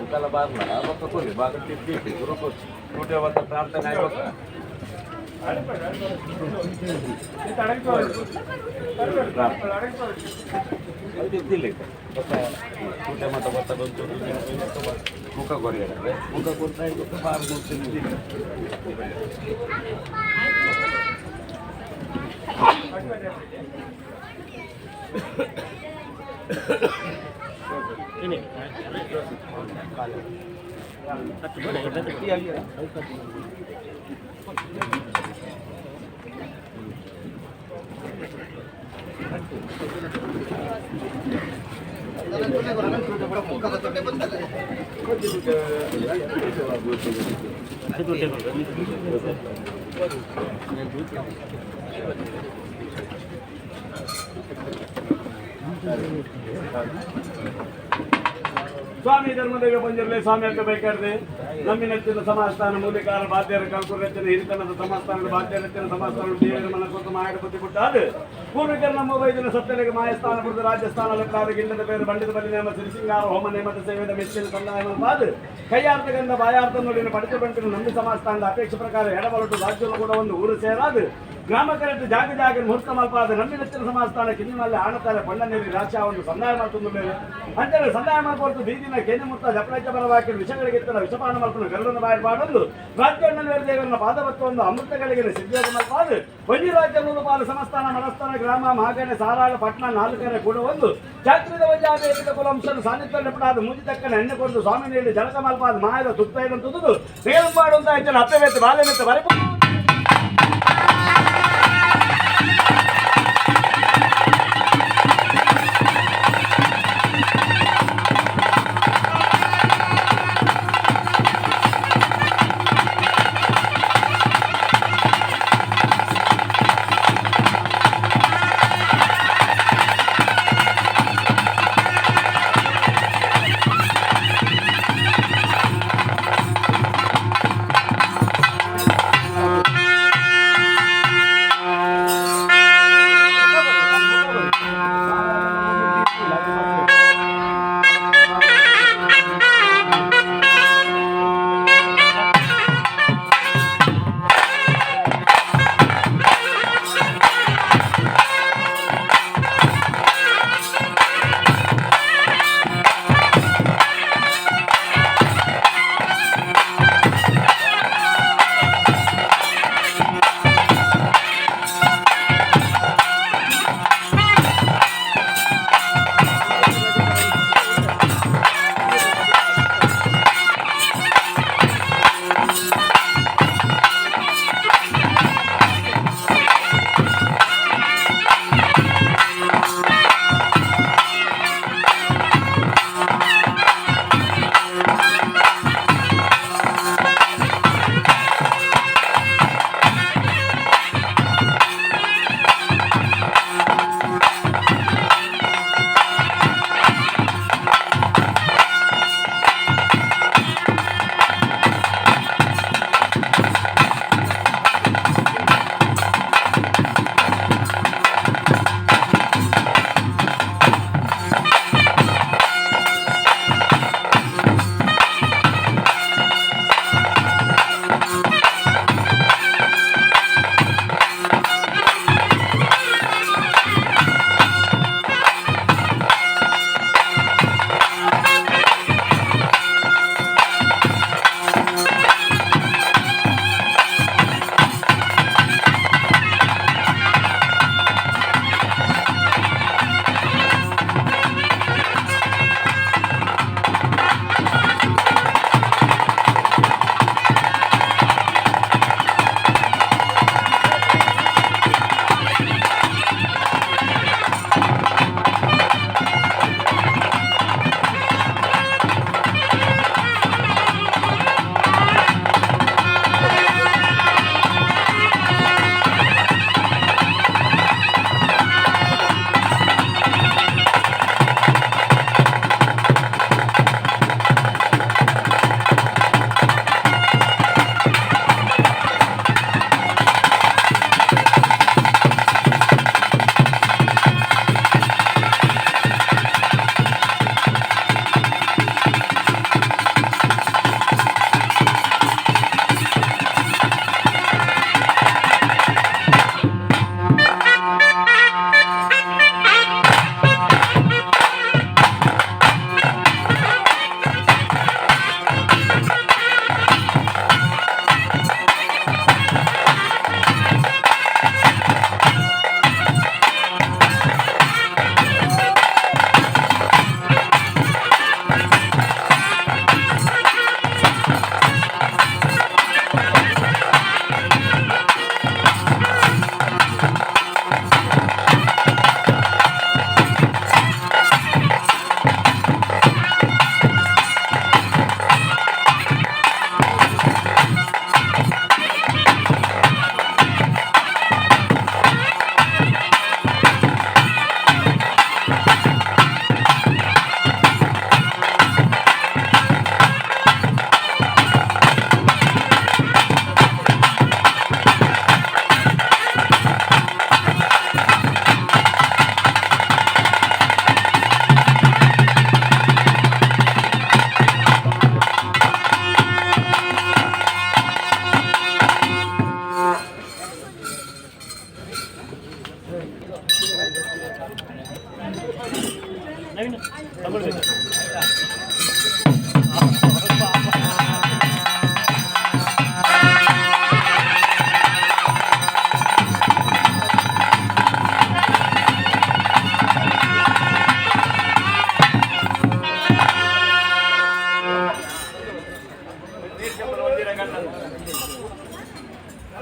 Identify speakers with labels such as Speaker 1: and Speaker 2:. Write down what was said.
Speaker 1: ಮುಕ್ಕಾಲ ಬಾರ್ಲ ಬೊಕ್ಕ ಕೊರಿ ಬಾಗ ತಿಪ್ಪಿ ಗುರು ಕೂಟೆ ಬತ್ತ ಪ್ರಾರ್ಥನೆ ಆಯ್ಬೇಕು. ತಿದ್ದಿಲ್ಲ ಬೊಕ್ಕ ಕೂಟೆ ಮತ ಬತ್ತ ಬಂತು ಮುಖ ಕೊರಿಯರೆ ಮುಖ ಕೊಡ್ತಾ ಬೊಕ್ಕ ಬಾರ್ ಮುಗ್ತೀನಿ.
Speaker 2: ಸ್ವಾಮಿ ಧರ್ಮದೇವ ಬಂದಿರಲಿ ಸ್ವಾಮಿ ಅಂತ ಬೇಕಾದ್ರೆ ನಮ್ಮಿನಚ್ಚಿನ ಸಮಾಸ್ಥಾನ ಮೂಲಿಕಾರ ಬಾಧ್ಯರ ಕಲ್ಕುರಚನ ಹಿರಿತನದ ಸಮಾಸ್ಥಾನದ ಬಾಧ್ಯರಚನ ಸಮಾಸ್ಥಾನ ದೇವರ ಮನಸ್ಸು ಮಾಯಪತಿ ಪುಟ್ಟಾದು ಪೂರ್ವಿಕರ ನಮ್ಮ ವೈದ್ಯನ ಸತ್ತನಿಗೆ ಮಾಯಸ್ಥಾನ ಪುರದ ರಾಜಸ್ಥಾನ ಲಕ್ನಾದ ಗಿಂಡದ ಬೇರು ಬಂಡಿದ ಬಲಿ ನೇಮ ಸಿರಿಸಿಂಗಾರ ಹೋಮ ನೇಮದ ಸೇವೆದ ಮೆಚ್ಚಿನ ಸಂದಾಯ ಪಾದು ಕೈಯಾರ್ಥ ಗಂಧ ಬಾಯಾರ್ಥ ನುಡಿನ ಪಡಿತ ಬಂಟಿನ ನಂಬಿ ಸಮಾಸ್ಥಾನದ ಅಪೇಕ್ಷೆ ಪ್ರಕಾರ ಎಡಬಲಟು ರಾಜ್ಯವನ್ನು ಕೂಡ ಒಂದು ಊರು ಸೇರಾದು ಗ್ರಾಮ ಕರೆಕ್ಟ್ ಜಾಗ ಜಾಗ ಮುಹೂರ್ತ ಮಲ್ಪಾದ ನಂಬಿ ನೆಚ್ಚಿನ ಸಮಾಸ್ಥಾನ ಕಿನ್ನಿನಲ್ಲಿ ಆಣತಾರೆ ಪಣ್ಣ ನೀರಿ ರಾಜ್ಯ ಒಂದು ಸಂದಾಯ ಮಾಡ್ತಂದು ಮೇಲೆ ಅಂತಾರೆ ಸಂದಾಯ ಮಾಡ್ಕೊಡ್ತು ಬೀದಿನ ಕೇಂದ್ರ ಜಪಳಕ್ಕೆ ಬರವಾಕಿ ವಿಷಗಳಿಗೆ ವಿಷಪಾನ ಮಲ್ಪನು ಗರುಡನ ಬಾಯಿ ಬಾಡೊಂದು ರಾಜ್ಯವನ್ನು ದೇವರನ್ನ ಪಾದವತ್ವವನ್ನು ಅಮೃತಗಳಿಗೆ ಸಿದ್ಧಿಯೋಗ ಮಲ್ಪಾದು ಒಂಜಿ ರಾಜ್ಯ ನೂರು ಪಾಲು ಸಮಸ್ಥಾನ ಮನಸ್ಥಾನ ಗ್ರಾಮ ಮಹಾಗಣೆ ಸಾರಾಳ ಪಟ್ನ ನಾಲ್ಕನೆ ಕೂಡ ಒಂದು ಚಾತ್ರಿದ ವಜಾಬೇಕಿದ ಕುಲಂಶನ ಸಾನ್ನಿಧ್ಯ ನೆಪಡಾದ ಮೂಜಿ ತಕ್ಕನೆ ಎಣ್ಣೆ ಕೊಡದು ಸ್ವಾಮಿ ನೀಡಿ ಜಲಕ ಮಲ್ಪಾದ ಮಾಯದ ತುತ್ತ ತುದುದು ಮಾಡುವಂತ ಹೆಚ್ಚಿನ ಅಪ್ಪೆ ಬಾಲೆ ಮೆತ್ತ ಬರೆಪು. ಈ